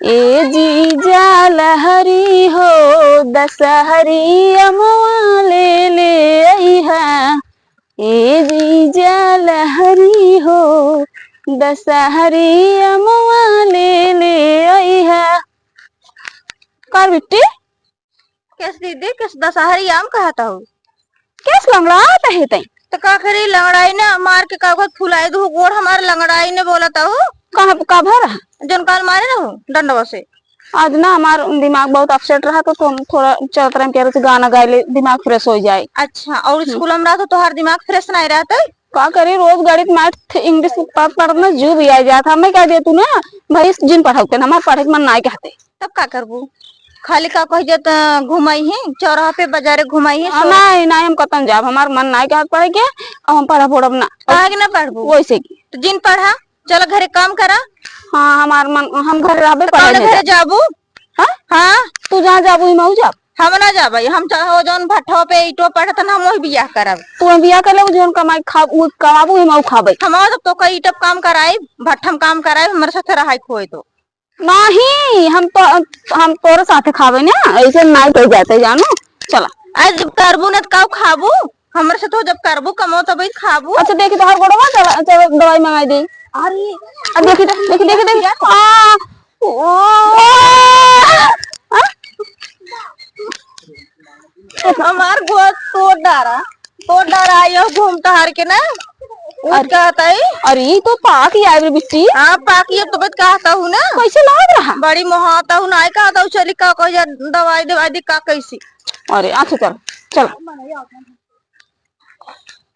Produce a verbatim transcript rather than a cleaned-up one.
ए जीजा लहरी हो, दशहरी अमवा ले ले अइहा। ए जीजा लहरी हो, दशहरी अमवा ले ले अइहा। कर बिट्टी? केस दीदी, केस दशहरी आम कहत हऊ? केस लंगड़ात है तई? त का करी, लंगड़ाई ने मार के कागज फुलाई दू, गोड़ हमार लंगड़ाई ने बोलत हऊ। कहाँ, का भर रहा? जौन काल मारे रहू डंडवा से। आज ना हमार दिमाग बहुत upset रहा, तो तुम थोड़ा चलत रहे, हम कह रहे थे गाना गाए ले, दिमाग fresh हो जाए। अच्छा, और हम्म। स्कूल में रहा तो तोहार दिमाग fresh नहीं रहत? का करी, रोज गणित, math, English के पाठ पढ़त ना जू भी आ जात। हमें कह दे तू ना, भाई जिन पढ़ाऊ के, हमार पढ़े के मन नाय कहते। तब का करबू? खाली का कह जात, घुमाई ही, चौराहा पे बाजारे घुमाई ही, आ, सो- नहीं, नहीं, हम कतन जाब, हमार मन नाय कहत पढ़े के, अब हम पढ़ब ओढ़ब ना। काहे के ना पढ़बू? वैसे की। तो जिन पढ़ा, चल घरे काम करा। हाँ, हमार मन, हम घर रहबे तो पढ़े कौन नहीं घरे जाब। जाबू? हाँ? हाँ? तू जहाँ जाबू, ही मऊ जाब। हम ना जाबे, हम चाहे जौन भट्ठवा पे ईंटवा पढ़त ना, हम वही बियाह करब। तू हम बियाह कर लेबू, जौन कमाई खा, उ कमाबू, हम ऊ खाबे। हम तो तोका ईंटप काम कराई, भट्ठम काम कराई, हमरे साथे रहाई खोए तो। नहीं, हम तो, हम तोरे साथे खाबे ना, ऐसे नाई कह जाते जानू। चला। आज जब करबू ना तो काऊ खाबू? हमरे से तो जब करबू कमो तब ही खाबू। अच्छा, देखी तोहर गोड़वा, चला, चला दवाई मंगाई दे। अरे, आ, देखी, देखी, देखी, देखी। आ, ओ, आ, हमार गोड़ तोड़ डारा, तोड़ डारा, यो घूम टहर के ना, उ अरे, कहत है। अरे, ई तो पाक ही आइब रे बिट्टी। हाँ, पाक ही अब तो बत कहत हूँ ना। कैसे लाग रहा? बड़ी मोहात हूँ ना, आई कहत हूँ, चली का कह जा, दवाई, दवाई दी का कैसी। अरे, अच्छा, चल, चल।